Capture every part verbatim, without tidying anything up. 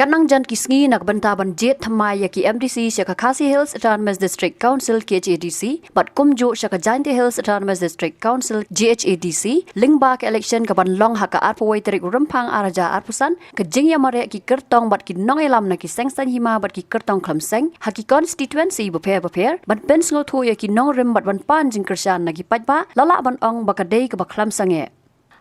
Kan nang jan ki sngi na ka bynta ban jied thymmai ïa ki M D C sha ka Khasi Hills Autonomous District Council, K H A D C, bad kumjuh sha ka Jaintia Hills Autonomous District Council, J H A D C, lyngba ka election ka ban long ha ka arphew wei tarik u Rymphang ar hajar arphew san, ka jingïamareh ki kyrtong bad ki nongïalam na ki seng saiñ hima bad ki kyrtong khlem seng ha ki constituency bapher bapher, ban pynsngewthuh ïa ki nongrim bad ban pan jingkyrshan na ki paidbah, la lah ban ong ba ka dei kaba khlem sangeh.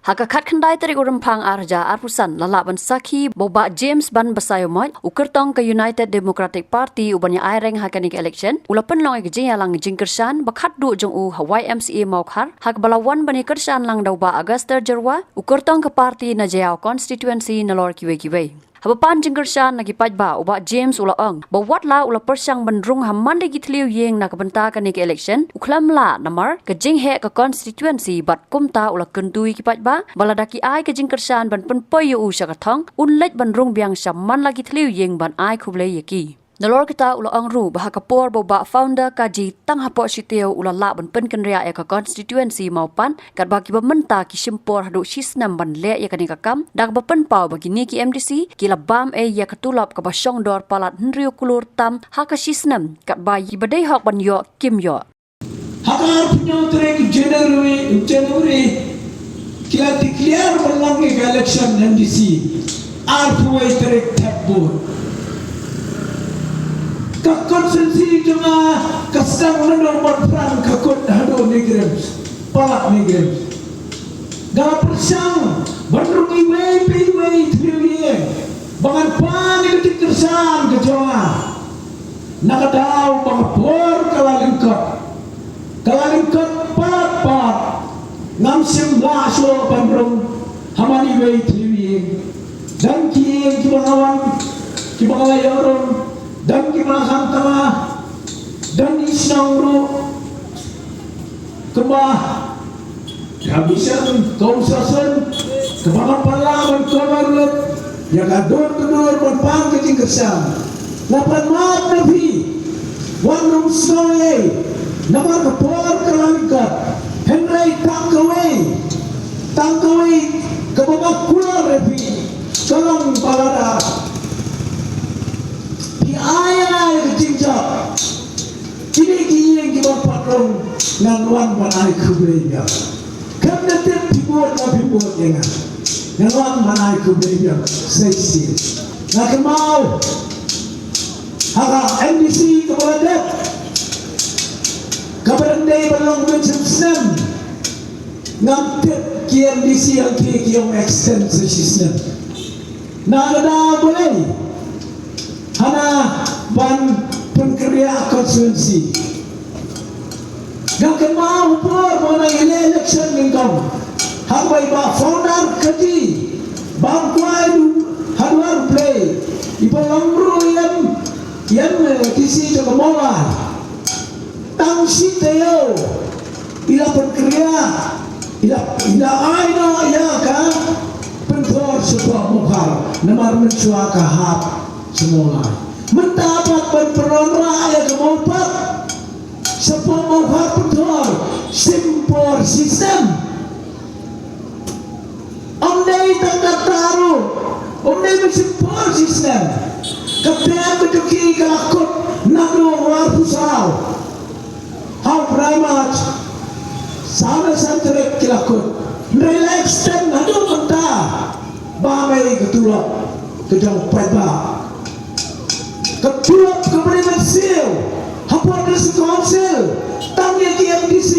Ha ka khatkhyndai tarik u Rymphang ar hajar arphew san, la lah ban sakhi ba u Bah James Banbasaiawmoit, u kyrtong ka United Democratic Party, u ban ïa aireng ha kane ka election, u la pynlong ïa ka jingïalang jingkyrshan ba khatduh jong u ha Y M C A Mawkhar, ha kaba la wan ban ïa kyrshan lang da u Bah Augustus Jyrwa, u kyrtong ka party na Jaïaw constituency, nalor kiwei kiwei. Haba pan jingkyrshan na ki paidbah, u Bah James u la ong ba wat la u la pyrshang ban rung ha man la ki thliew ïing na ka bynta kane ka election, u khlem lah namar ka jingheh ka constituency, bad kumta u la kyntu ïa ki paidbah ba lada ki ai ka jingkyrshan ban pynpoi ïa u sha ka thong, un leit ban rung biang sha man la ki thliew ïing ban ai khublei ïa ki. Nalor kata u la ong ruh ba ha ka por ba u Bah Founder Kaji tang hapoh shitiew u la lah ban pynkynriah ïa ka constituency Mawpat, katba kiba mynta ki shim por haduh shisnem ban leh ïa kane ka kam, da kaba pynpaw ba kine ki M D C ki la bam ei ïa ka tulop kaba shongdor palat hynriew klur tam ha ka shisnem, katba ïa kiba dei hok ban ïoh kim ïoh. Ha ka arphew hynñiew tarik January, January, ki la declare ban long ïa ka election M D C. Arphew wei tarik Thadlaw. Ka constituency jong nga ka sdang naduh Mawpat ka kut haduh NEIGRIHMS. Palat NEIGRIHMS. Nga la pyrshang ban rung iwei pa iwei i thliew ïing ba ngan pan ïa ka jingkyrshan ka jong nga. Na ka daw ba ka por ka la lyngkot, ka la lyngkot palat palat, ngam shym lah shuh ban rung ha man iwei i thliew ïing. Don ki ïing kiba nga wan, kiba nga la ïoh rung, don kiba nga khamtam, don i shnong ruh. Kumba ka mission, ka u sasaiñ, kaba nga pynlah ban cover lut ïa ka dur ka dur ban pan ka jingkyrshan. Nga pan map na phi, wat nym sngew ei, namar ka por ka la lyngkot. Hynrei tang kawei, tang kawei kaba nga kular ïa phi ka long ba lada phi ai ïa nga ïa ka jingjop, kine ki ïing kiba pat rung ngan wan ban ai khublei biang. Kam da tip phi bud ne phim bud ïa nga, ngan wan ban ai khublei biang sa shisien. Nga kynmaw ha ka M D C kaba la dep, kaba dang dei ban long mynshem snem. Ngam tip ki M D C hangtei ki ong extend sa shisnem. Na ka daw balei hana ban pynkynriah constituency. Nga kynmaw ha por ba nang ïaleh election nyngkong, haba i Bah Founder Kaji bam kwai ha Duar Blei, i ba long ruh i M, i M D C jong ka Mawlai. Tang shi taïew i la pynkynriah, i la, i la ai noh ïa ka pynthor shapoh Mawkhar, namar mynshuwa ka hap sha Mawlai. Mynta pat ban pynwanrah ïa ka Mawpat shapoh Mawkhar pynthor shim por shisnem. Ym dei tang katta ruh, ym dei ban shim por shisnem. Ka term ka jong ki ka la kut naduh arphew saw. Ha u Prime March, saw ne san tarik ki la kut. Hynrei la extend haduh mynta. Ba mei ka tulop ka jong u paidbah. Ka tulop kaba dei ban siew hapoh District Council tang ïa ki M D C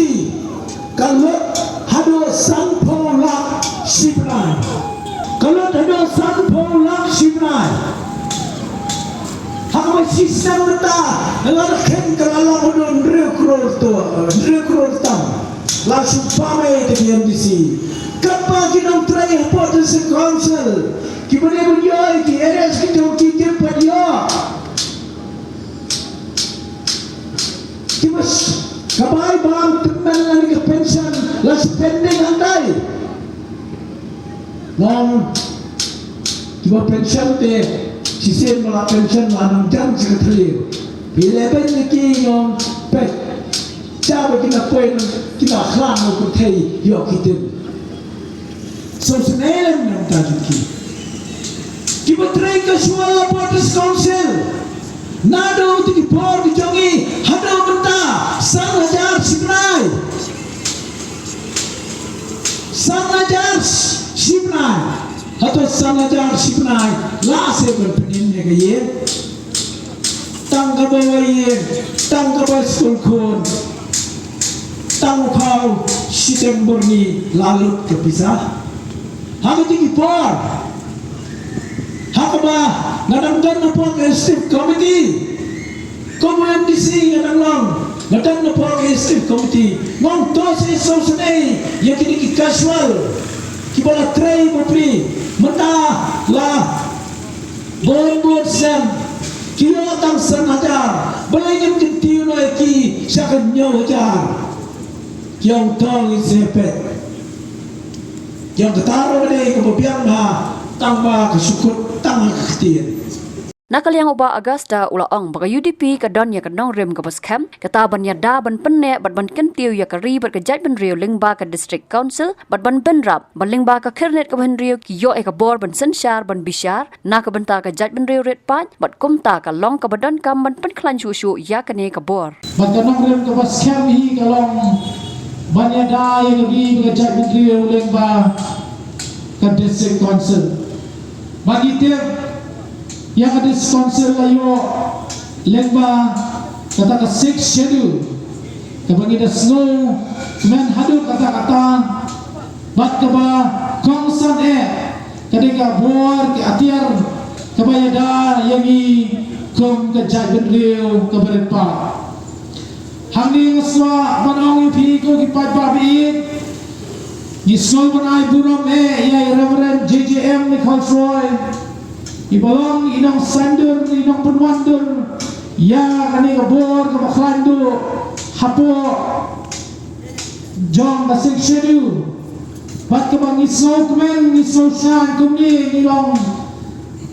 ka lut haduh sanphew lak shi bnai. Ka lut haduh sanphew lak shi bnai. Ha kaba shisnem mynta, la da khein ka la long haduh hynriew klur to, hynriew klur tam. La shu bam ei da ki M D C. Katba ki nongtrei hapoh District Council kiba dei ban ïoh ïa ki arrears ki jong ki, kim pat ïoh. Kiba s-, ka bai bam tymmen lane ka pension la spending hangtai. Ngong kiba pension te, shisien ba la pension la nang jan shi ka thliew. Phi leh beiñ ïa ki ngong peit. Sha ba ki na poi, ki na khlad na pyrthei ïoh ki tim. Sngewsynei lem na ka bynta jong ki. Kiba trei casual hapoh District Council. Naduh kito ki por ki jong ngi haduh mynta, san hajar shibnai. San hajar shibnai. Hato san hajar shibnai la seh ban pynim ïa ka ïing? Tang kaba wai ïing, tang kaba skul khun, tang u khaw shiteng byrni la lut ka pisa. Ha kito ki por, ha kaba nga dang don hapoh ka Executive Committee, kum u MDC nga dang long, nga don hapoh ka Executive Committee. Nga ong to seh sngewsynei ïa kine ki casual kiba la trei bapli, mynta la bun bun snem ki ïoh tang san hajar. Balei ngim kyntiew noh ïa ki sha ka hynñiew hajar? Ki ong to ngin sa peit. Ki ong kata ruh ka dei kaba biang bha, tang ba ka shu kut tang ha ka ktien. Na ka liang u Bah Augustus u la ong ba ka UDP ka don ïa ka nongrim kaba skhem, kata ban ïada ban pynneh bad ban kyntiew ïa ka ri bad ka jaitbynriew lyngba ka District Council bad ban bynrap ba lyngba ka khyrnit kaba hynriew ki ïoh ïa ka bor ban synshar ban bishar na ka bynta ka jaitbynriew rit paid, bad kumta ka long kaba donkam ban pynkhlaiñ shuh shuh ïa kane ka bor. Bad ka nongrim kaba skhem hi ka long ban ïada ïa ka ri bad ka jaitbynriew lyngba ka District Council. Bad ngi tip ïa ka District Council la ïoh lyngba kata ka Sixth Schedule, kaba ngi da sngewkmen haduh katta katta, bad kaba kongsan eh ka dei ka bor ka atiar kaba ïada ïa ngi kum ka jaitbynriew kaba rit paid. Hangne nga sngewbha ban ong ïa phi ko ki paidbah ba ïeit, ngi sngew ban ai burom eh ïa i Reverend J J M Nichols Roy, iba long i nongsaindur, i nongpynwandur ïa kane ka bor kaba khlaiñ duh hapoh jong ka Sixth Schedule. Bad kaba ngi sngewkmen, ngi sngewsngaiñ kumne, ngi long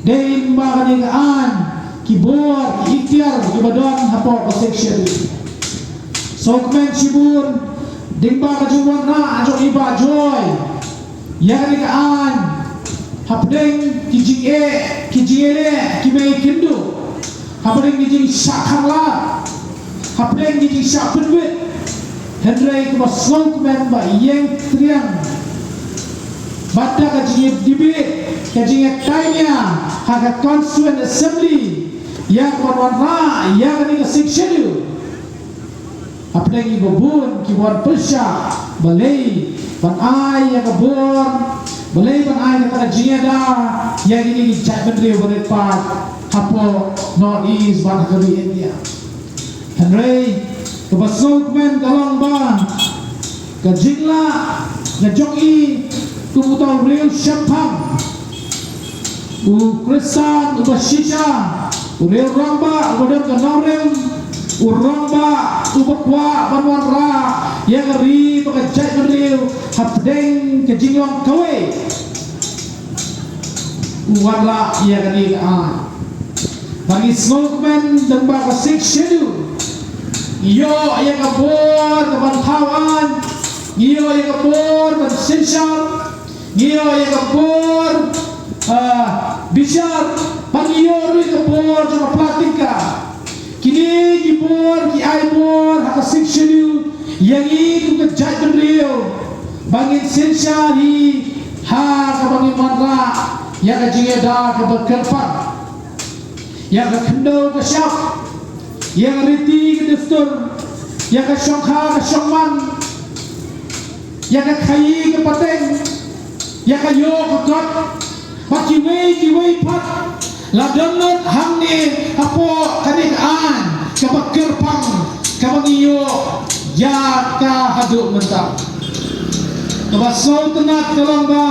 dei lyngba kane ka aiñ, ki bor, ki ikhtiar kiba don hapoh ka Sixth Schedule. Sngewkmen shibun lyngba ka jingwanrah jong i Bah Joy ïa kane ka aiñ, hapdeng ki jingeh, ki jingeh, ki mei kynduh, hapdeng ki jingshah khanglad, hapdeng ki jingshah pynbit. Hynrei kaba sngewkmen ba ïeng triang bad da ka jingïadebate, ka jingïatainia ha ka Constituent Assembly ïa ka ban wanrah ïa kane ka Sixth Schedule. Hapdeng kiba bun ki wan pyrshah balei ban ai ïa ka bor, balei ban ai kata ka jingïada ïa kine ki jaitbynriew ba rit paid hapoh North East bad ha ka ri India. Hynrei kaba sngewkmen ka long ba ka jinglah ka jong i kum uta u riew shemphang, u Khristan uba shisha, u riew rangbah uba don ka nongrim, u rangbah uba kwah ban wanrah ïa ka ri bad ka jaitbynriew hapdeng ka jinglong kawei, u wanrah ïa kane ka aiñ. Ba ngi sngewkmen lyngba ka Sixth Schedule, ngi ïoh ïa ka bor ka ban thaw aiñ, ngi ïoh ïa ka bor ban synshar, ngi ïoh ïa ka bor, ah, bishar, bad ngi ïoh ruh ïa ka bor jong ka pla tyngka. Kine ki bor ki ai bor ha ka Sixth Schedule ïa ngi kum ka jaitbynriew ba ngin synshar hi ha kaba ngin wanrah ïa ka jingïada kaba kyrpang, ïa ka khyndew ka shyiap, ïa ka riti ka dustur, ïa ka shongkha ka shongman, ïa ka khaïi ka pateng, ïa ka ïoh ka kot, bad kiwei kiwei pat. La don lut hangne hapoh kane ka aiñ kaba kyrpang kaba ngi ïoh ïa ka haduh mynta. Kaba sngewtynnat ka long ba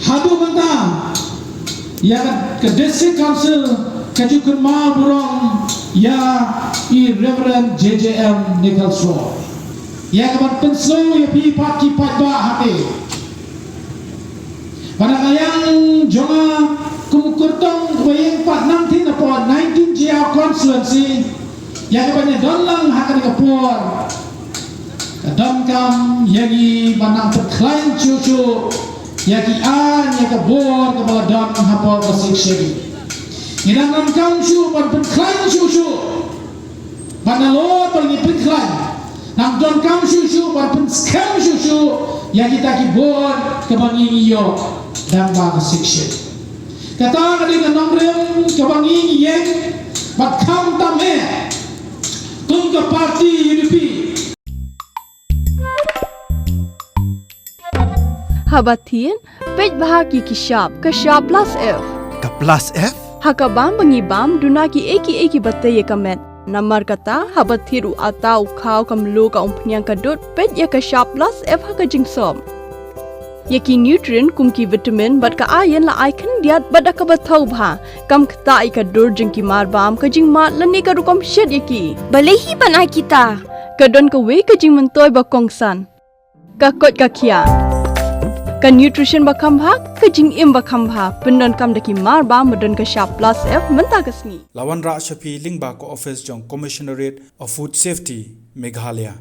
haduh mynta ïa ka, ka District Council ka ju kynmaw burom ïa i Reverend J J M Nichols Roy ïa ka ban pynsngew ïa phi pat ki paidbah ha te. Ba na ka liang jong nga kum u kyrtong uba ïeng pat nangtei napoh nineteen J R constituency, ïa ka ban ïadon lang ha kane ka por, ka donkam ïa ngi ban nang pynkhlaiñ shuh shuh Ïa ki aiñ ïa ka bor kaba la don hapoh ka Sixth Schedule. Ngi dang donkam shuh ban pynkhlaiñ shuh shuh. Ban nalor ba ngi pynkhlaiñ, nang donkam shuh shuh ban pynskhem shuh shuh ïa kita ki bor kaba ngi ïoh dang ba ka Sixth Schedule. Kata ka dei ka nongrim kaba ngi ïeng bad khamtam eh kum ka party U D P. Haba thied, peit bha ki ki shap, ka shap plus F. Ka plus F? Ha ka bam ba ngi bam, duna ki ei ki ei kiba tei ïa ka met. Namar kata, haba thied u atta u khaw ka mluh ka umphniang ka dud, peit ïa ka shap plus F ha ka jingsop. Ïa ki nutrient kum ki vitamin bad ka iron la ai khyndiat bad da kaba thaw bha. Kam ktah ïa ka dur jong ki mar bam, ka jingmad lane ka rukom shet ïa ki. Balei hi ban ai kita? Ka don kawei ka jingmyntoi ba kongsan. Ka koit ka khiah. Ka nutrition ba kham bha, ka jingim ba kham bha. Pyndonkam da ki mar bam ba don ka shap plus F mynta ka sngi. La wanrah sha phi lyngba ka office jong Commissionerate of Food Safety, Meghalaya.